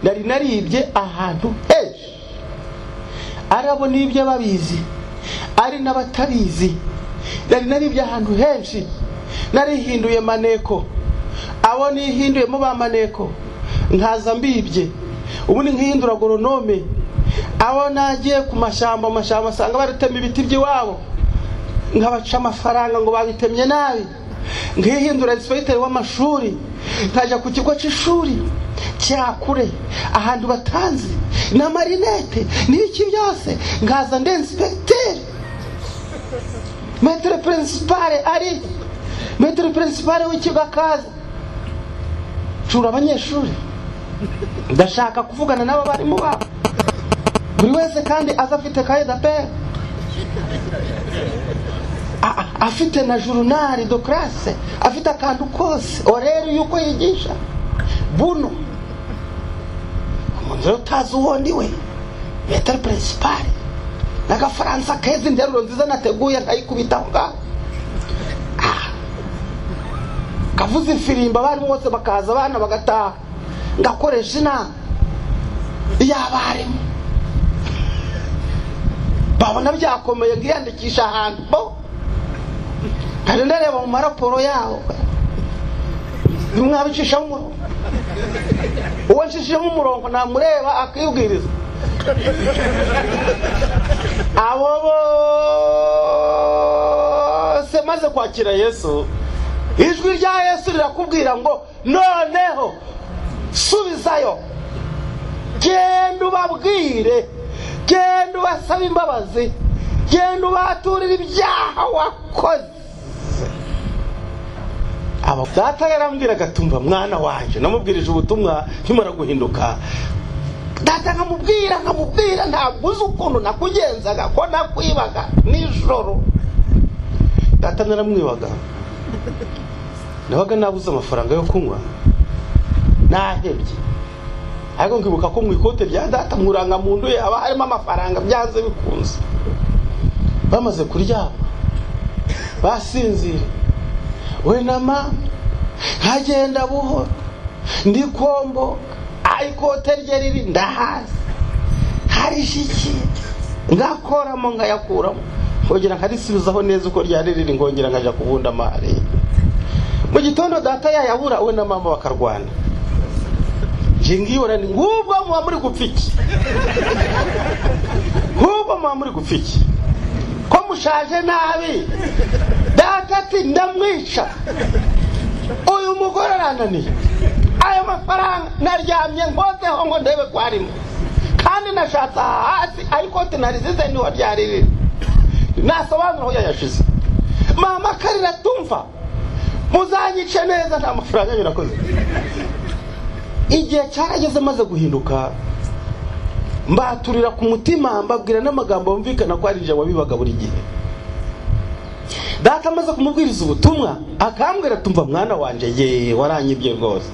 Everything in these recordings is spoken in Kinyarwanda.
Nari naribye ahantu henshi, arabo nibye babizi ari n'abatabizi. Nari naribye ahantu henshi, narihinduye maneko, abo nihinduyemo ba maneko nkaza mbibye. Ubundi nkihindura goronome, abo nagiye ku mashyamba asanga baritema ibiti by'iwabo, nkabaca amafaranga ngo babitemye nabi. Nkihindura inspecteur w'amashuri, nkajya ku kigo cy'ishuri cyakure ahantu batanzi na marinete n'iki byose, nkaza ndi inspecteur. Maître principal ari maître principal w'ikigo akaza cura abanyeshuri, ndashaka kuvugana n'abo barimo babo, buri wese kandi aza afite kaye d'appel, afite na journal de classe, afite akantu kose horaire yuko yigisha. Buno umuntu utazi uwo ndi we, maître principal n'agafaransa keza, interuro nziza nateguye nkayikubita aho ngaho, kavuza ifirimba abarimu bose bakaza, abana bagataha, ngakoresha inama y'abarimu, babona byakomeye nkiyandikisha ahantu bo kandi ndareba mu maraporo yaho mwabicishamo umurongo, uwo nshishijemo umurongo namureba akibwiriza. Abo bose maze kwakira Yesu, ijwi rya Yesu rirakubwira ngo noneho subizayo, genda ubabwire, genda ubasabe imbabazi, genda ubaturire ibyaha wakoze. Aba data yarambwiraga tumva mwana wanje, namubwirije ubutumwa nkimara guhinduka. Data nkamubwira ntabwo uzi ukuntu nakugenzaga, ko nakwibaga nijoro. Data naramwibaga, nabaga nabuze amafaranga yo kunywa, nahebye, ariko nkibuka ko mu ikote rya data muranga mundu ye haba harimo amafaranga byanze bikunze. Bamaze kuryama basinzira, we na mama nkagenda buhoro ndikombo, ikote rye riri ndahazi harishiki, ngakoramo nkayakuramo, nkongera nkarisubizaho neza uko ryari riri, ngongera nkaja kubunda amahari. Mu gitondo data yayabura, we na mama bakarwana. Nje ngibona ni ngubwo muba muri gupfa iki, ngubwo muba muri gupfa iki, ko mushaje nabi. Data ati ndamwica, uyu mugore arananiye, ayo mafaranga naryamye nkozeho ngo ndebe ko arimo, kandi nashatse hasi ariko tinarizize niho ryari riri, nasobanura aho yayashize. Mama karira tumva muzanyice neza, nta mafaranga nyirakoze. Igihe cyarageze maze guhinduka, mbaturira ku mutima, mbabwira n'amagambo yumvikana ko ari nje wabibaga buri gihe. Data amaze kumubwiriza ubutumwa akambwira tumva mwana wanje, ye waranyibye rwose,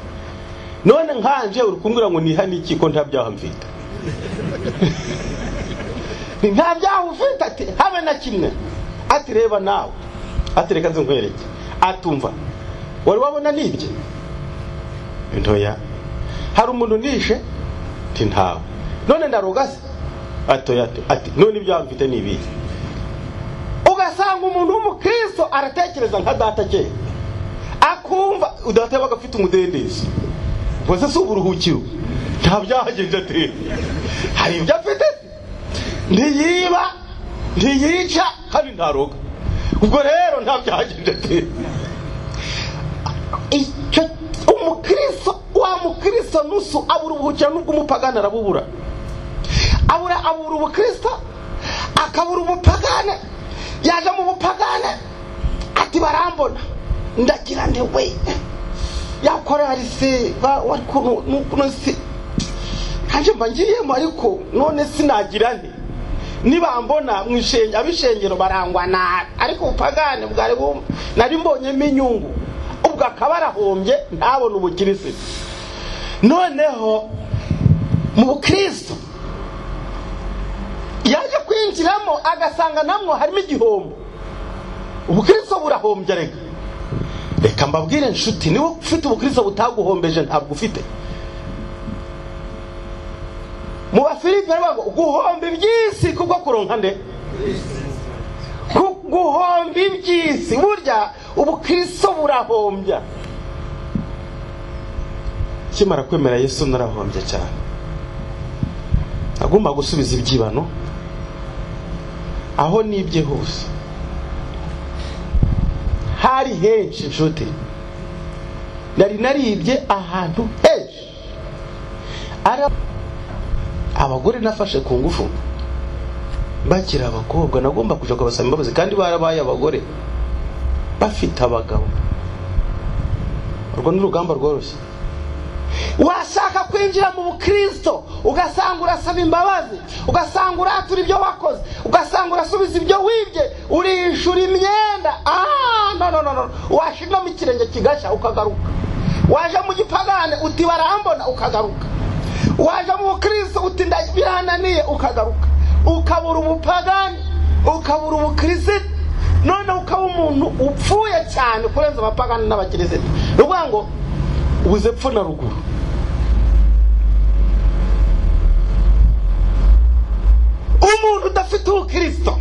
none nkanje uri kumbwira ngo nihane iki ko nta byaha mfite? Nta byaha ufite? Ati habe na kimwe. Ati reba nawe, ati reka nze nkwereke. Atumva wari wabona nibye? Ntoya. Hari umuntu nishe? Ati ntawe. None ndaroga se? Atoya. Ati none ibyaha mfite ni ibihe? Ugasanga umuntu w'umukristo aratekereza nka data kera, akumva data yabaga afite umudendezo, ubwo se si uburuhukiro, nta byaha agenda atera, hari ibyo afite, ntiyiba, ntiyica, kandi ntaroga, ubwo rero nta byaha agenda atera. Icyo umukristo wa mukristo nusu abura uburuhukiro, n'ubwo umupagani arabubura, abura ubukristo akabura ubupagane. Yaje mu bupagane ati barambona ndagira nde we yakora arise ba wariko nukuno si kanje mbangiyemo, ariko none sinagira nte nibambona mwishenge abishengero barangwa nabi, ariko ubupagane bwari nari mbonyemo inyungu, ubwo akaba arahombye ntabona ubukirisitu. Noneho mu bukristo yaje kwinjiramo agasanga namwo harimo igihombo, ubukristo burahombye. Reka reka mbabwire nshuti, niba ufite ubukristo butaguhombeje ntabwo ufite. Abafilipi baravuga ngo guhomba iby'isi kubwo kuronka nde? Guhomba iby'isi. Burya ubukristo burahombya. Kimara kwemera Yesu narahombye cyane. Agomba gusubiza ibyibano aho nibye hose. Hari henshi inshuti, nari naribye ahantu henshi. Abagore nafashe ku ngufu bakiri abakobwa, nagomba kuja kubasaba imbabazi kandi barabaye abagore bafite abagabo. Urwo ni urugamba rworoshye. Washaka kwinjira mu bukristo ugasanga urasaba imbabazi, ugasanga uratura ibyo wakoze, ugasanga urasubiza ibyo wibye, urishura imyenda. No no no no, washingamo ikirenge kigashya ukagaruka. Waje mu gipagane uti barambona ukagaruka. Waje mu bukristo uti ndabirananiye ukagaruka. Ukabura ubupagani, ukabura ubukristo, none ukaba umuntu upfuye cyane kurenza abapagani n'abakristo. Ruvuga ngo ubuze pfo na ruguru. Umuntu udafite ubukristo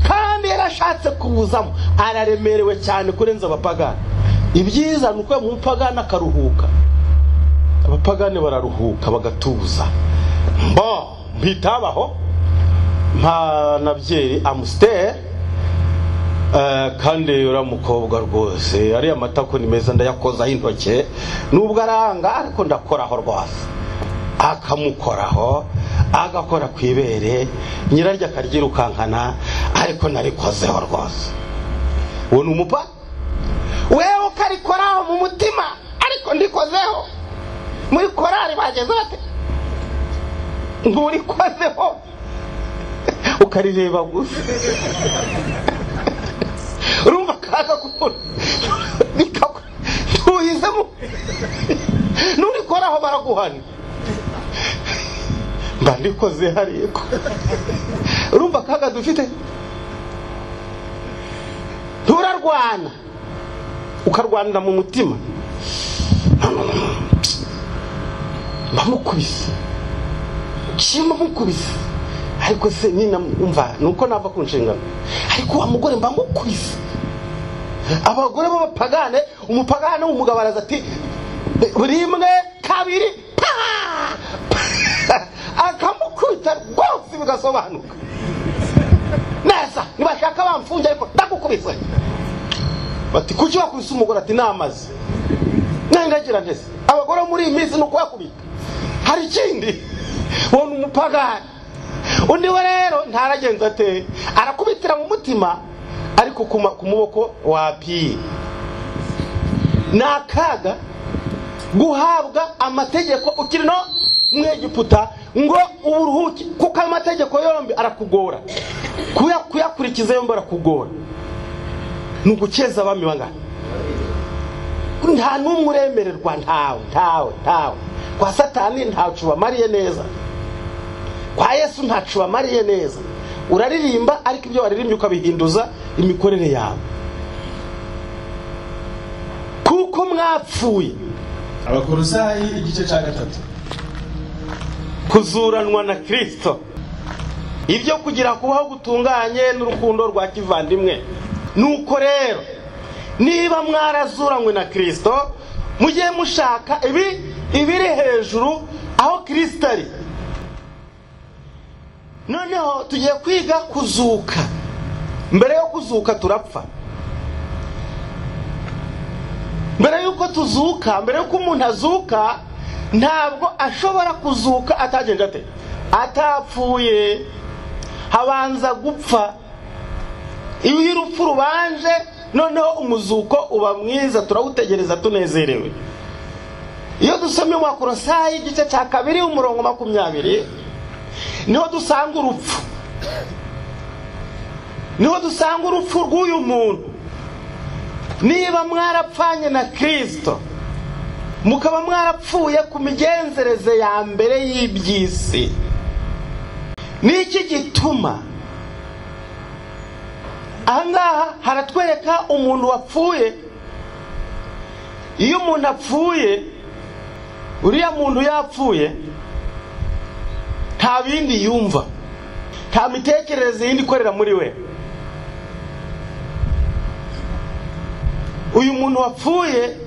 kandi yarashatse kubuzamo araremerewe cyane kurenza abapagani. Ibyiza ni uko umupagani akaruhuka. Abapagani bararuhuka bagatuza. Mbo mpitabaho mpa nabyeri Amstel, kandi ura mukobwa rwose ari amatako ni meza ndayakozaho intoke nubwo aranga ariko ndakoraho rwose. Akamukoraho agakora kwibere nyirarya akaryirukankana ariko narikozeho rwose. Uwo ni umupa wewe ukarikoraho mu mutima ariko ndikozeho. Muri korari bageze bate nturikozeho ukarireba gusa. Urumva kaga kubona ntuhizemo nurikoraho baraguhana. Mba ndikoze hariko. Urumva kaga dufite. Turarwana ukarwanira mu mutima. Bamukubise kimamukubise, ariko se nina umva nuko nava ku nshingano, ariko wa mugore mbamukubise. Abagore b'abapagane, umupagane w'umugabo araza ati rimwe kabiri pa, akamukubita rwose bigasobanuka neza. Nibashaka bamfunge ariko ndagukubise. Bati kuki wakubise umugore? Ati namaze nangagira ntese. Abagore muri iyi minsi nuko bakubita. Hari ikindi wona umupagani undi we rero ntaragenza ate, arakubitira mu mutima ariko ku muboko wapi. Nakaga guhabwa amategeko ukiri no mwegiputa ngo uburuhuke, kuko amategeko yombi arakugora, kuyakurikiza yombi arakugora. Nugukeza abami bangana nta numwe uremererwa, ntawe ntawe ntawe. Kwa Satani ntacu bamariye neza, kwa Yesu ntacu bamariye neza. Uraririmba ariko ibyo waririmbye ukabihinduza imikorere yawe, kuko mwapfuye. Abakolosayi igice cya 3. Kuzuranwa na Kristo, ibyo kugira kubaho gutunganye n'urukundo rwa kivandimwe. Nuko rero niba mwarazuranywe na Kristo, mujye mushaka ibiri hejuru aho Kristo ari. Noneho tugiye kwiga kuzuka. Mbere yo kuzuka turapfa. Mbere yuko tuzuka, mbere yuko umuntu azuka, ntabwo ashobora kuzuka atagenje ate, atapfuye. Habanza gupfa. Iyo urupfu rubanje, noneho umuzuko uba mwiza, turawutegereza tunezerewe. Iyo dusomye mu Bakolosayi igice cya 2 umurongo 20 niho dusanga urupfu. Niho dusanga urupfu rw'uyu muntu. Niba mwarapfanye na Kristo, mukaba mwarapfuye ku migenzereze ya mbere y'iby'isi, niki gituma ahangaha haratwereka umuntu wapfuye? Iyo umuntu apfuye, uriya muntu yapfuye, Nta bindi yumva, nta mitekerereze yindi ikorera muri we. Uyu muntu wapfuye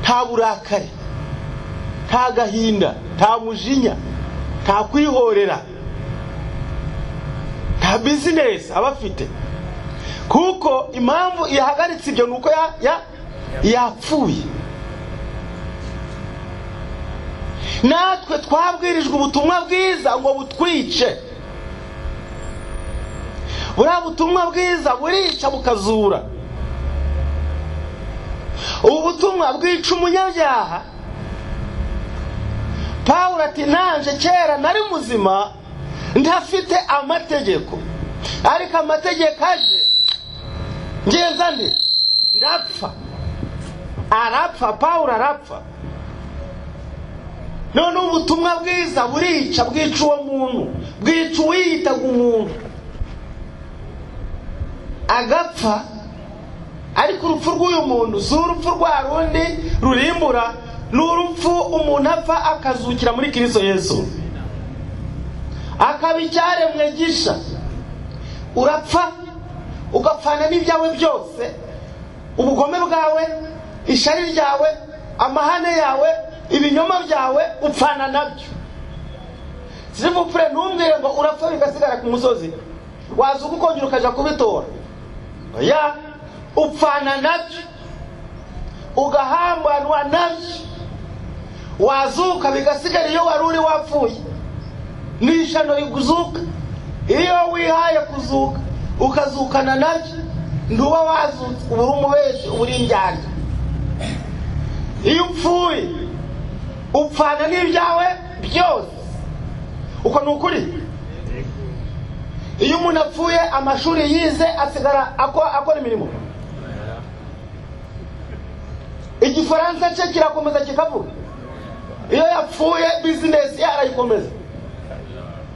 nta burakari, nta gahinda, nta mujinya, nta kwihorera, nta bizinesi aba afite, kuko impamvu yahagaritse ibyo ni uko yapfuye. Natwe twabwirijwe ubutumwa bwiza ngo butwice. Buriya butumwa bwiza burica bukazura. Ubu butumwa bwica umunyabyaha. Pawulo ati nanje kera nari muzima ntafite amategeko, ariko amategeko aje ngenza nde ndapfa. Arapfa, Pawulo arapfa. None ubutumwa bwiza burica, bwica uwo muntu, bwica uwiyitaga umuntu agapfa. Ariko urupfu rw'uyu muntu si urupfu rwa rundi rurimbura, ni urupfu umuntu apfa akazukira muri Kristo Yesu, akaba icyaremwe gisha. Urapfa ugapfana n'ibyawe byose, ubugome bwawe, ishari ryawe, amahane yawe, ibinyoma byawe, upfana nabyo. Sivupure ntumbwire ngo urapfa bigasigara ku musozi, wazuka ukongera ukaja kubitora. Oya, upfana nabyo, ugahambanwa nabyo, wazuka bigasigara iyo wari uri wapfuye. N'ishano riguzuka iyo wihaye kuzuka ukazukana nabyo, ntuba wazutse, uba uri umubeshi, uba uri indyarya. Iyo upfuye upfana n'ibyawe byose. Uko ni ukuri. Iyo umuntu apfuye amashuri yize asigara akora imirimo, igifaransa cye kirakomeza kikavuga. Iyo yapfuye bizinesi ye arayikomeza.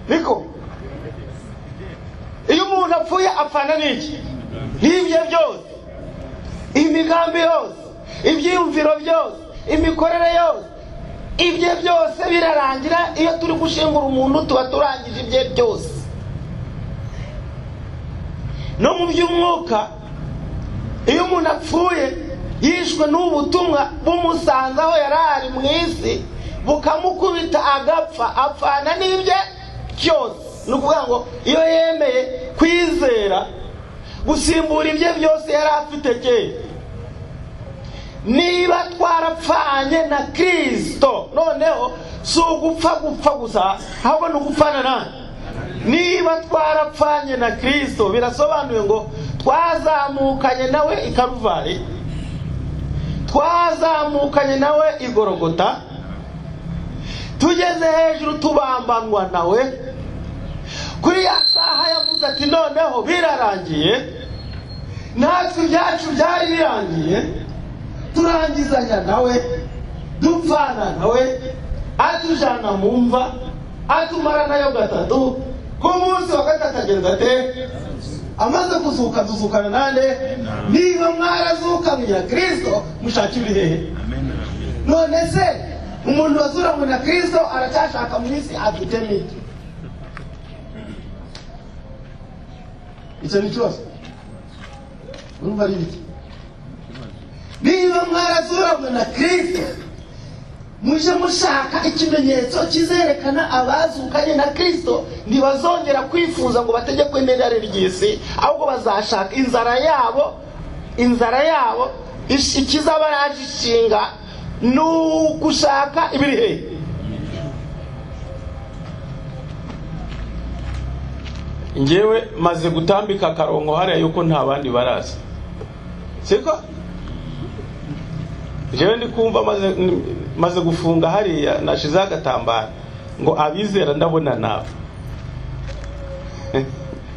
Niko iyo umuntu apfuye apfana n'iki? N'ibye byose, imigambi yose, ibyiyumviro byose, imikorere yose, ibye byose birarangira. Iyo turi gushingura umuntu tuba turangije ibye byose. No mu by'umwuka, iyo umuntu apfuye yishwe n'ubutumwa bumusanze aho yari ari mu isi, bukamukubita agapfa, apfana n'ibye byose. Ni ukuvuga ngo iyo yemeye kwizera gusimbura ibye byose yari afite kera, niba twarapfanye na Kristo, noneho si ugupfa gupfa gusa, ahubwo ni ugupfana nawe. Niba twarapfanye na Kristo, birasobanuye ngo twazamukanye nawe i Karuvari, twazamukanye nawe i Gorogota, tugeze hejuru tubambanwa nawe. Kuri ya saha yavuze ati noneho birarangiye, natwe ibyacu byari birangiye, turangizanya nawe, dupfana nawe, atujana mu mva, atumara nayo gatatu. Ku munsi wa gatatu agenza ate? Amaze kuzuka, tuzukana nande? Niba mwarazukanye na Kristo, mushaka ibiri hehe? None se umuntu wazuranywe na Kristo aracyashaka mu isi afite n'iki? Icyo ni ikibazo. Urumva ari iki? Niba mwarazuranywe na Kristo, muje mushaka ikimenyetso kizerekana abazukanye na Kristo. Ntibazongera kwifuza ngo bategekwe n'irari ry'isi, ahubwo bazashaka inzara yabo, inzara yabo ikizabaraje ishinga ni ugushaka ibiri hehe. Njyewe maze gutambika akarongo hariya yuko nta bandi baraza, siko? Njyewe ndi kumva maze gufunga hariya nashize agatambaro ngo abizera ndabona nawe,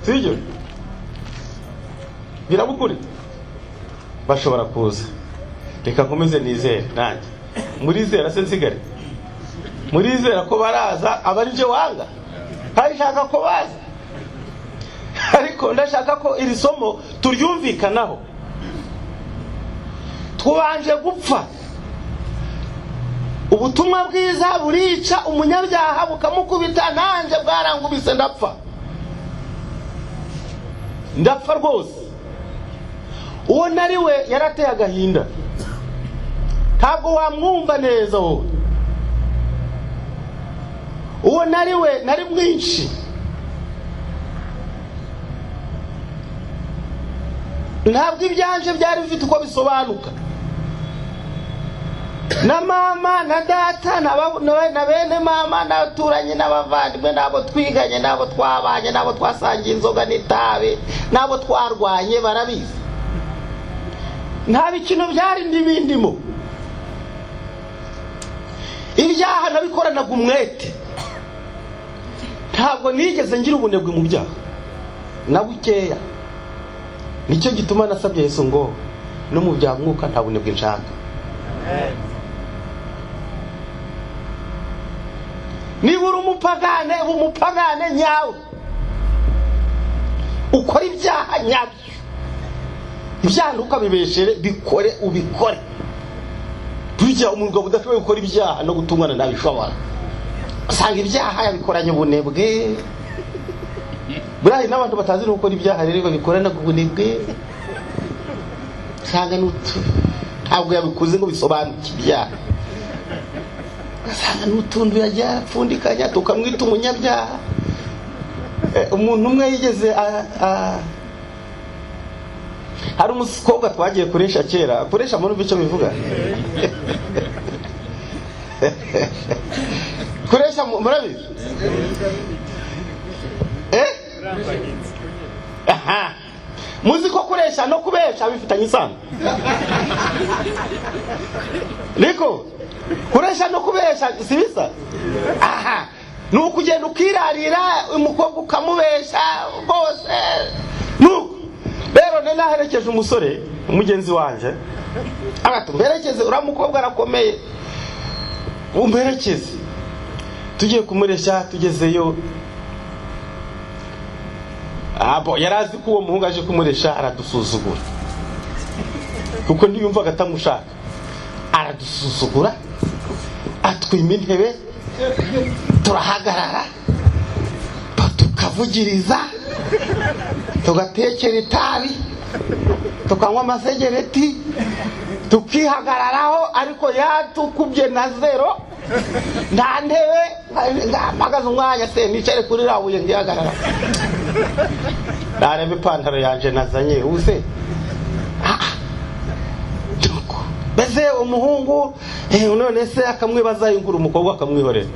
sibyo? Birabukuri bashobora kuza. Reka nkomeze nizere nanjye. Murizera se nsigare? Murizera ko baraza aba ari byo wanga? Kandi shaka ko baza, ariko ndashaka ko iri somo turyumvikanaho. Twabanje gupfa, Ubutumwa bwiza burica umunyabyaha bukamukubita, nanjye bwarangubise ndapfa. Ndapfa rwose. Uwo nari we yarateye agahinda. Ntabwo wamwumva neza wowe. Uwo nari we nari mwinshi. Ntabwo ibyanje byari bifite uko bisobanuka. Na mama na data na bene mama n'abaturanyi n'abavandimwe n'abo twiganye n'abo twabanye n'abo twasangiye inzoga n'itabi n'abo twarwanye barabizi. Nta bikino byari n'ibindimo. Ibyaha nabikoranaga umwete. Ntabwo nigeze ngira ubunebwe mu byaha na bukeya. Nicyo gituma nasabye Yesu ngo no mu bya mwuka nta bunebwe nshaka. Niba uri umupagane, uba umupagane nyawe, ukora ibyaha nyabyo. Ibyaha ntukabibeshere, bikore ubikore. Burya umugabo udashoboye gukora ibyaha no gutungana ntabishobora. Usanga ibyaha yabikoranye ubunebwe. Buriya n'abantu batazi no gukora ibyaha rero babikorana ubunebwe. Usanga ntabwo yabikoze ngo bisobanuke ibyaha. Ugasanga n'utuntu yagiye apfundikanya tukamwita umunyabyaha. Umuntu umwe yigeze hari umukobwa twagiye kuresha kera, kuresha muri icyo bivuga. Kuresha murabizi? Aha. Muzi ko kuresha no kubesha bifitanye isano. Niko kuresha no kubesha si bisa? Aha. Nuko ugenda ukirarira umukobwa ukamubesha rwose. Nuko rero nari naherekeje umusore umugenzi wanje, aratumberekeze uriya mukobwa arakomeye, umberekeze. Tugiye kumuresha tugezeyo, abo yarazi ko uwo muhungu aje kumuresha aradusuzugura, kuko ntiyumvaga atamushaka. Aradusuzugura, atwima intebe, turahagarara, tukavugiriza, tugatekera itabi, tukanywa amasegereti, tukihagararaho, ariko yatukubye na zero. Nta ntebe, mpagaze umwanya se nicare kuri rabuye ngihagarara. Nareba ipantaro yanje nazanye uze. Mbese umuhungu none se akamwibaza inkuru, umukobwa akamwihorera.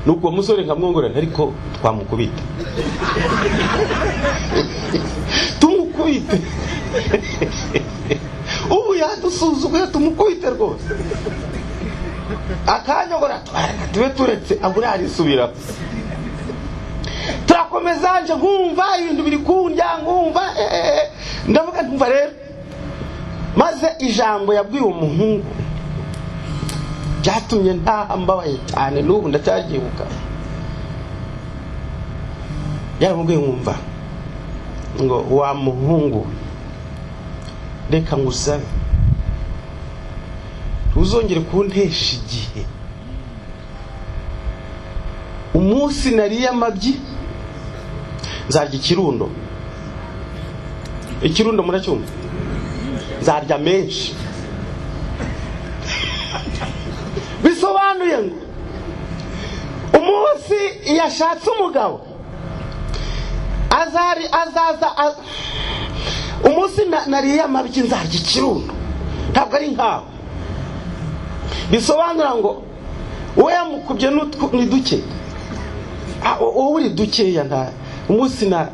Nuko uwo musore nkamwongorera, ariko twamukubita. Tumukubite. Ubu yadusuzuguye tumukubite rwose. Akanyogora tube turetse abura arisubira. Turakomeza nje nkumva ibintu biri kundya, nkumva ndavuga ntumva rero. Maze ijambo yabwiye umuhungu byatumye ntaha mbabaye cyane, n'ubu ndacyaryibuka. Yaramubwiye nkumva ngo wa muhungu, reka ngusabe ntuzongere kuntesha igihe. Umunsi nariye amabyi nzarya ikirundo. Ikirundo muracyumva? Nzarya menshi. Bisobanuye ngo umunsi yashatse umugabo azari azaza umunsi nariye amabyi nzarya ikirundo, ntabwo ari nkawe. Bisobanura ngo we yamukubye ni duke, wowe uri dukeya, nta umunsi na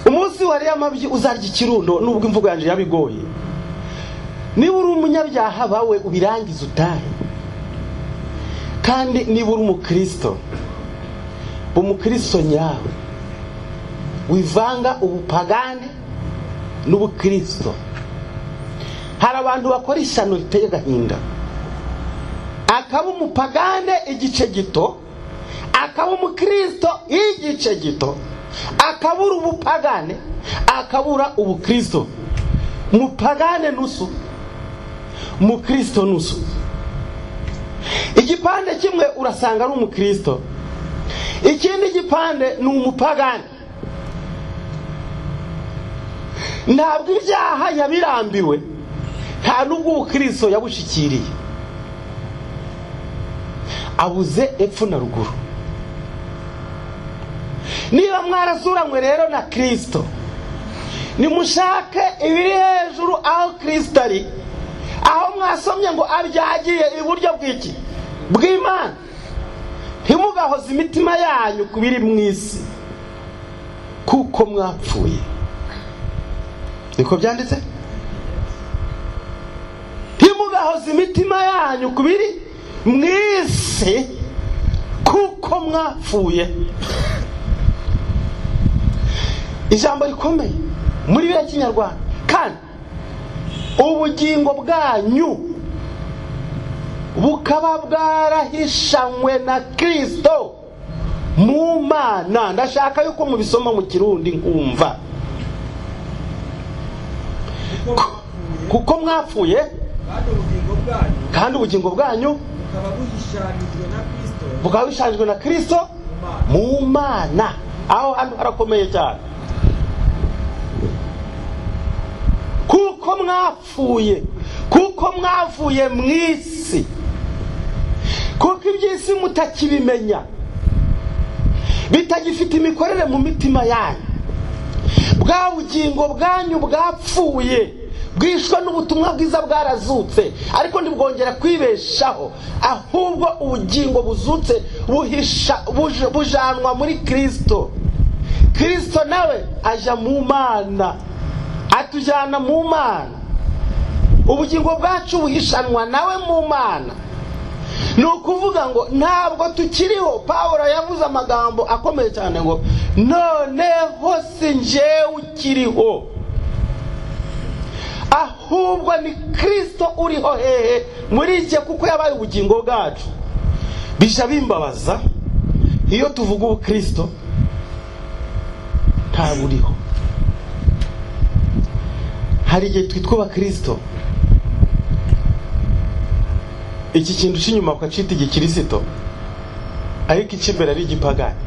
umunsi wariye amabyi uzarya ikirundo. Nubwo imvugo yanje yabigoye, niba uri umunyabyaha bawe ubirangiza utahe. Kandi niba uri umukristo, umukristo nyawe, wivanga ubupagane n'ubukristo. Hari abantu bakora ishyano riteye agahinda, akaba umupagane igice gito, akaba umukristo igice gito, akabura ubupagane, akabura ubukristo. Mupagane nusu, mukristo nusu. Igipande kimwe urasanga ari umukristo, ikindi gipande ni umupagane. Ntabwo ibyaha yabirambiwe, nta nubwo ubukristo yabushikiriye, abuze epfo na ruguru. Niba mwarazuranywe rero na Kristo, nimushake ibiri hejuru aho Kristo ari, aho mwasomye ngo abyagiye iburyo bw'iki bw'Imana. Ntimugahoze imitima yanyu ku biri mu isi, kuko mwapfuye. Niko byanditse? Ntimugahoze imitima yanyu ku biri mu isi, kuko mwapfuye. Ijambo rikomeye muri biriya Kinyarwanda. Kandi ubugingo bwanyu bukaba bwarahishanywe na Kristo mu Mana. Ndashaka yuko mubisoma mu Kirundi nkumva. Kuko mwapfuye, kandi ubugingo bwanyu bukaba buhishanijwe na Kristo mu Mana. Aho hantu harakomeye cyane. Kuko mwapfuye, kuko mwavuye mu isi, kuko iby'isi mutakibimenya, bitagifite imikorere mu mitima yanyu. Bwa bugingo bwanyu bwapfuye, bwishwe n'ubutumwa bwiza bwarazutse, ariko ntibwongera kwibeshaho, ahubwo ubugingo buzutse buhisha bujanwa muri Kristo. Kristo nawe aja mu Mana, atujyana mu Mana. Ubugingo bwacu buhishanwa nawe mu Mana. Ni ukuvuga ngo ntabwo tukiriho. Pawulo yavuze amagambo akomeye cyane ngo noneho si njyewe ukiriho, ahubwo ni Kristo uriho hehe muri jye, kuko yabaye ubugingo bwacu. Bija bimbabaza iyo tuvuga ubukristo ntaburiho. Hari igihe twitwa abakristo, iki kintu cy'inyuma ukacita igikirisito, ariko icy'imbere ari igipagani.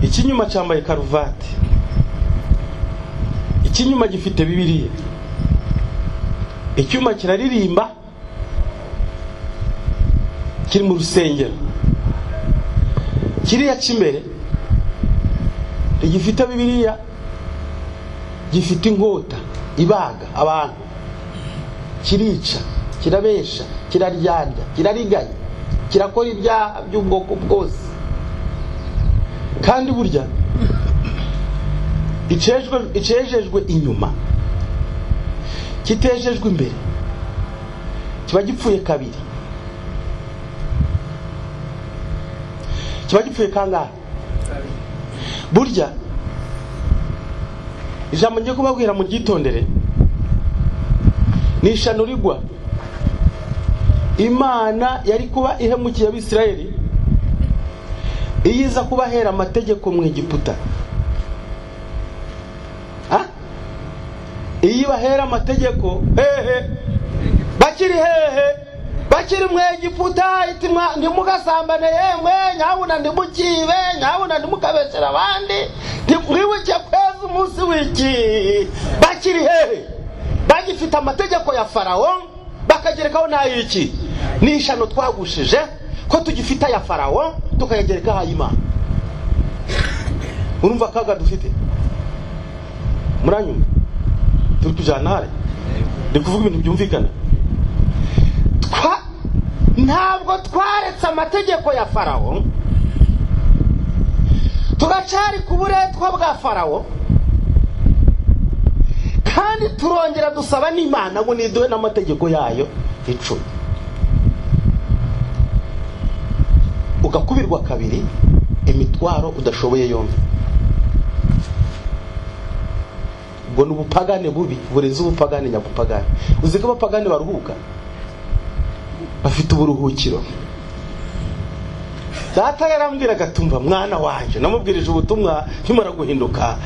Icy'inyuma cyambaye karuvati, icy'inyuma gifite Bibiliya, icyuma kiraririmba kiri mu rusengero, kiriya cy'imbere gifite Bibiliya, gifite inkota ibaga abantu, kirica, kirabesha, kiraryarya, kirariganya, kirakora ibyaha by'ubwoko bwose. Kandi burya icejejwe inyuma kitejejwe imbere kiba gipfuye kabiri. Kiba gipfuye kangahe? Burya ijambo ngiye kubabwira mu gitondere ni ishano rigwa. Imana yari kuba ihemukiye Abisirayeli iyiza kubahera amategeko mu Egiputa. Iyi bahera amategeko hehe, bakiri hehe, bakiri mu Egiputa, ntimugasambane yemwe, nyabuna ntimukibe, nyabuna ntimukabesera abandi, ntimwibuke kweza umunsi w'iki. Bakiri hehe, bagifite amategeko ya Farawo, bakagerekaho n'ay'iki. Ni ishano twagushije ko tugifite aya Farawo tukayagerekaho ay'Imana. Urumva akaga dufite? Muranyumva? Turi kujyana hare, ndi kuvuga ibintu byumvikana. Ntabwo twaretse amategeko ya Farawo, turacari ku buretwa bwa Farawo, kandi turongera dusaba n'Imana ngo niduhe n'amategeko yayo 10. Ugakubirwa kabiri imitwaro udashoboye yombi. Ubwo ni ubupagane bubi burenze ubupagane nyabupagane. Uzi ko abapagane baruhuka, bafite uburuhukiro. Data yarambwiraga tumva mwana wanje, namubwirije ubutumwa nkimara guhinduka,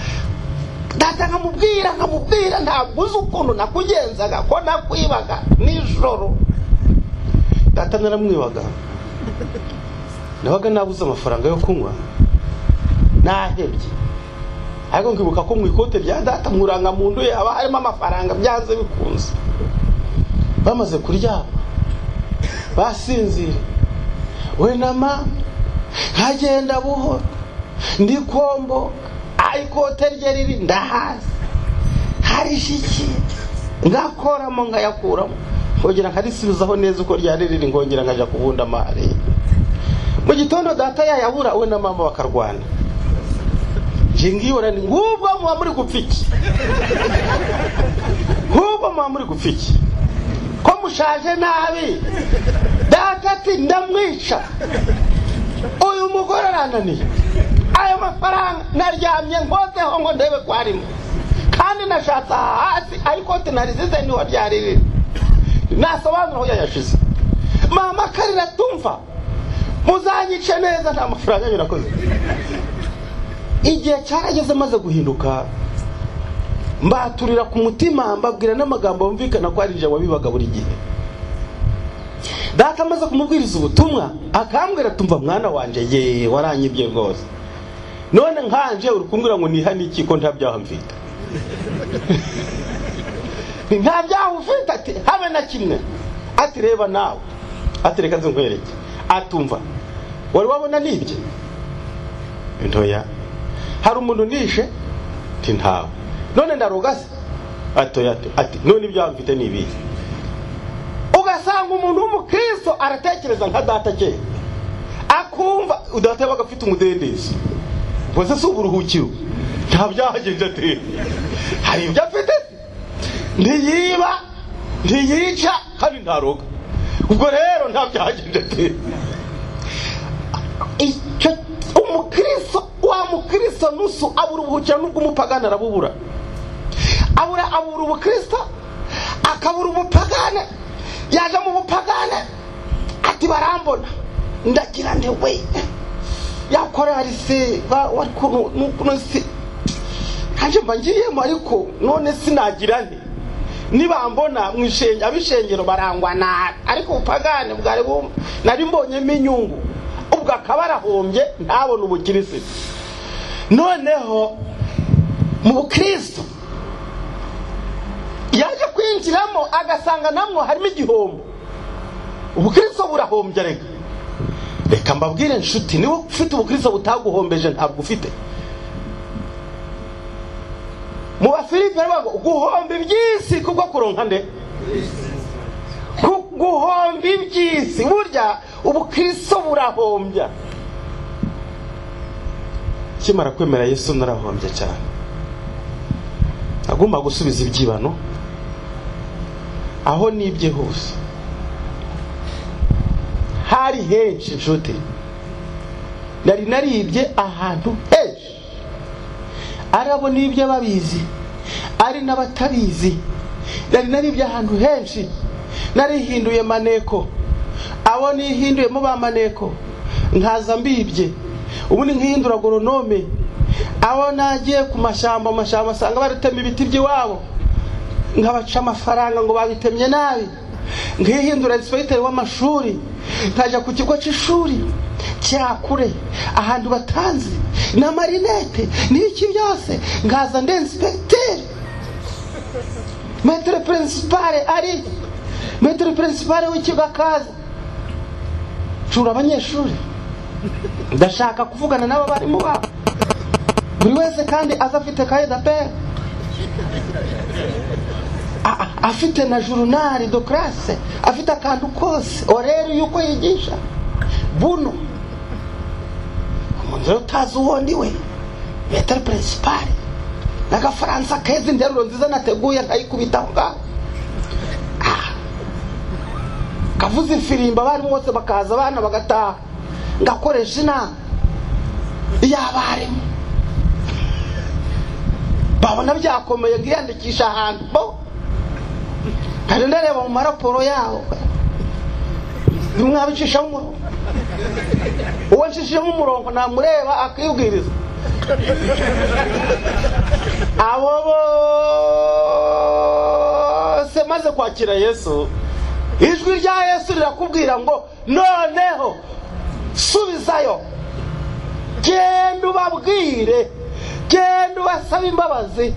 Data nkamubwira ntabwo uzi ukuntu nakugenzaga, ko nakwibaga nijoro. Data naramwibaga, nabaga nabuze amafaranga yo kunywa, nahebye, ariko nkibuka ko mu ikote rya data mu muntu ye haba harimo amafaranga byanze bikunze. Bamaze kuryama basinzira, we na mama nkagenda buhoro ndikombo, ikote rye riri ndahazi harishiki, ngakoramo ngayakuramo, ngongera nkarisubizaho neza uko ryari riri, ngongera nkaja kubunda amahari. Mu gitondo data yayabura, we na mama bakarwana. Nje ngiyora ni ngubwo muba muri gupfa iki? Ngubwo muba muri gupfa iki? Ko mushaje nabi? Data ati ndamwica, uyu mugore arananiye, ayo mafaranga naryamye nkozeho ngo ndebe ko arimo, kandi nashatse hasi ariko tinarizize niho ryari riri, nasobanura aho yayashize. Mama karira tumva muzanyice neza, nta mafaranga nyirakoze. Igihe cyarageze maze guhinduka, mbaturira ku mutima, mbabwira n'amagambo yumvikana ko ari je wabibaga buri gihe. Data amaze kumubwiriza ubutumwa akambwira tumva mwana wanje, ye waranyibye rwose, none nkanje uri kumbwira ngo nihane iki ko nta byaha mfite? Nta byaha ufite? Ati habe na kimwe. Ati reba nawe, ati reka nze nkwereke. Atumva wari wabona nibye? Ntoya. Hari umuntu nishe? Ati ntawe. None ndaroga se? Atoya. Ati none ibyaha mfite ni ibihe? Ugasanga umuntu w'umukristo aratekereza nka data ke, akumva data yabaga afite umudendezo, ubwo se uburuhukiro nta byaha agenda atera, hari ibyo afite, ntiyiba, ntiyica, kandi ntaroga, ubwo rero nta byaha agenda atera. Icyo umukristo wa mukristo nusu abura uburuhukiro, n'ubwo umupagani arabubura, abura ubukristo akabura ubupagane. Yaje mu bupagane ati barambona ndagira nde we yakora arise nukuno si kanje mbangiyemo, ariko none sinagira nte nibambona mu ishengero, abishengero barangwa nabi, ariko ubupagane bwari nari mbonyemo inyungu, ubwo akaba arahombye ntabona ubukirisitu. Noneho mu bukristo yaje kwinjiramo agasanga namwo harimo igihombo, ubukristo burahombye. Reka mbabwire nshuti, niba ufite ubukristo butaguhombeje ntabwo ufite. Mu Bafilipi baravuga ngo guhomba iby'isi kubwo kuronka nde? Guhomba iby'isi. Burya ubukristo burahombya. Kimara kwemera Yesu narahombye cyane, agomba gusubiza ibyibano aho nibye hose. Hari henshi nshuti, nari naribye ahantu henshi, arabo nibye babizi ari n'abatabizi, nari naribye ahantu henshi, narihinduye maneko, abo nihinduyemo ba maneko nkaza mbibye, ubundi nkihindura goronome, abo nagiye ku mashyamba asanga baritema ibiti by'iwabo nkabaca amafaranga ngo babitemye nabi, nkihindura inspecteur w'amashuri, nkajya ku kigo cy'ishuri cyakure ahantu batanzi na marinete n'iki byose, nkaza ndi inspecteur, maître principal ari maître principal w'ikigo akaza cura abanyeshuri, ndashaka kuvugana n'abo barimu babo, buri wese kandi aza afite kaye d'appel, afite na journal de classe, afite akantu kose orero yuko yigisha buno. Umuntu utazi uwo ndi we maître principal n'agafaransa keza, interuro nziza nateguye nkayikubita ngaho, kavuza ifirimba abarimu bose bakaza, abana bagataha, ngakoresha inama y'abarimu, babona byakomeye ngiyandikisha ahantu bo kandi ndareba mu maraporo yaho mwabicishamo umurongo, uwo nshishijemo umurongo namureba akibwiriza. Abo bose maze kwakira Yesu, ijwi rya Yesu rirakubwira ngo noneho subizayo, genda ubabwire, genda ubasabe imbabazi,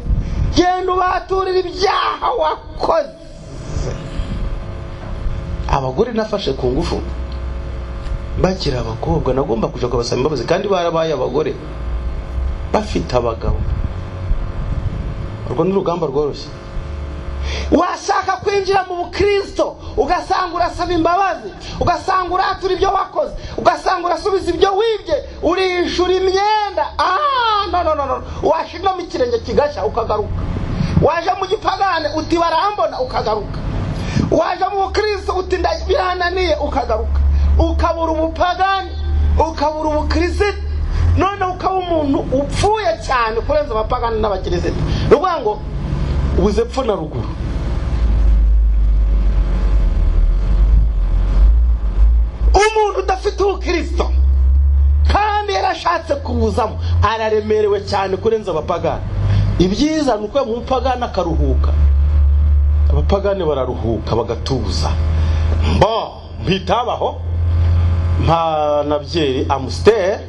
genda ubaturire ibyaha wakoze. Abagore nafashe ku ngufu bakiri abakobwa, nagomba kuja kubasaba imbabazi kandi barabaye abagore bafite abagabo. Urwo ni urugamba rworoshye. Washaka kwinjira mu bukristo ugasanga urasaba imbabazi, ugasanga uratura ibyo wakoze, ugasanga urasubiza ibyo wibye, urishura imyenda. No no no no, washingamo ikirenge kigashya ukagaruka. Waje mu gipagane uti barambona ukagaruka. Waje mu bukristo uti birananiye ukagaruka. Ukabura ubupagani, ukabura ubukristo, none ukaba umuntu upfuye cyane kurenza abapagani n'abakirisito. Ruvuga ngo ubuze pfo na ruguru. Umuntu udafite ubukristo kandi yarashatse kubuzamo araremerewe cyane kurenza abapagani. Ibyiza ni uko umupagani akaruhuka, abapagani bararuhuka bagatuza. Mbo mpitabaho mpa na byeri Amstel,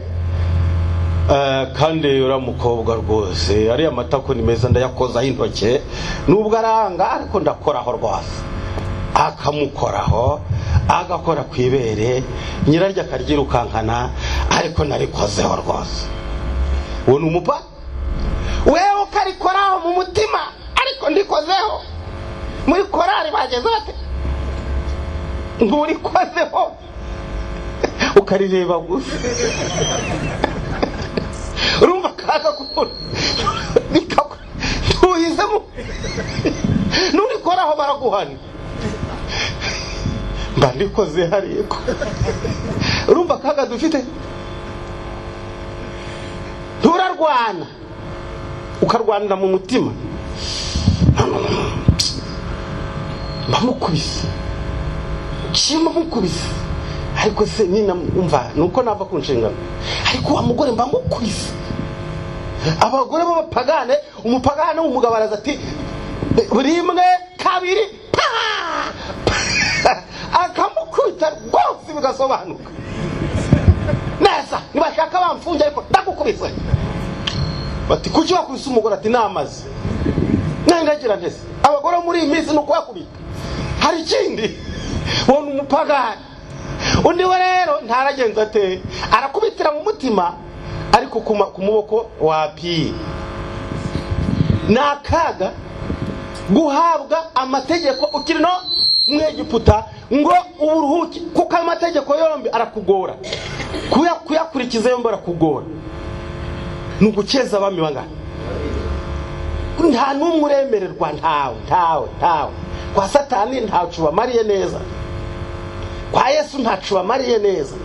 kandi ura mukobwa rwose ari amatako ni meza ndayakozaho intoke nubwo aranga ariko ndakoraho rwose. Akamukoraho agakora ku ibere, nyiraryo akaryirukankana ariko narikozeho rwose. Uwo ni umupa wewe ukarikoraho mu mutima ariko ndikozeho. Muri korari bageze bate nturikozeho ukarireba gusa. Urumva kaga kubona ntuhizemo nurikoraho baraguhana. Mba ndikoze hariko. Urumva kaga dufite. Turarwana ukarwanira mu mutima. Mba mukubise shima mukubise, ariko se nina umva nuko nava ku nshingano, ariko wa mugore mba mukubise. Abagore b'abapagane, umupagane w'umugabo araza ati rimwe kabiri pa, akamukubita rwose bigasobanuka neza. Nibashaka bamfunge ariko ndagukubise. Bati kuki wakubise umugore? Ati namaze nandagira ntese. Abagore muri iyi minsi nuko bakubita. Hari ikindi wona umupagani undi we rero ntaragenza ate, arakubitira mu mutima ariko ku muboko wapi. Ni akaga guhabwa amategeko ukiri no mwegiputa ngo uburuhuke, kuko amategeko yombi arakugora, kuyakurikiza yombi arakugora. Ni ugukeza abami bangana, nta n'umwe uremererwa, ntawe ntawe ntawe. Kwa Satani ntacu bamariye neza, kwa Yesu ntacu bamariye neza.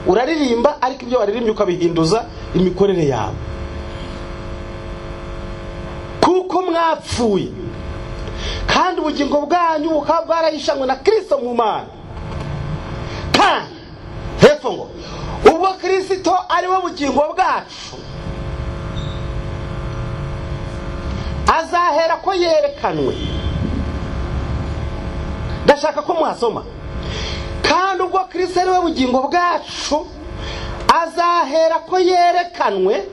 Uraririmba ariko ibyo waririmbye ukabihinduza imikorere yawe. Kuko mwapfuye kandi ubugingo bwanyu bukaba bwarahishanywe na Kristo mu Mana. Kandi hepfo ngo ubwo Kristo ari we bugingo bwacu, azahera ko yerekanwe. Ndashaka ko mwasoma. Kandi ubwo Kristo ari we bugingo bwacu, azahera ko yerekanwe,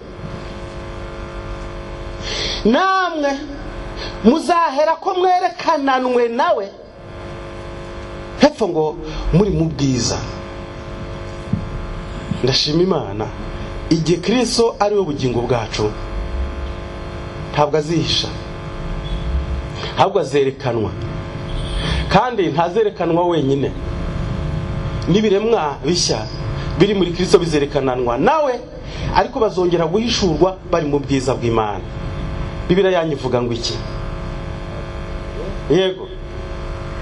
namwe muzahera ko mwerekananwe nawe. Hepfo ngo muri mu bwiza. Ndashima Imana igihe Kristo ari we bugingo bwacu, ntabwo azihisha, ahubwo azerekanwa. Kandi ntazerekanwa wenyine, n'ibiremwa bishya biri muri Kristo bizerekananwa nawe, ariko bazongera guhishurwa bari mu bwiza bw'Imana. Bibiliya yanyu ivuga ngo iki? Yego,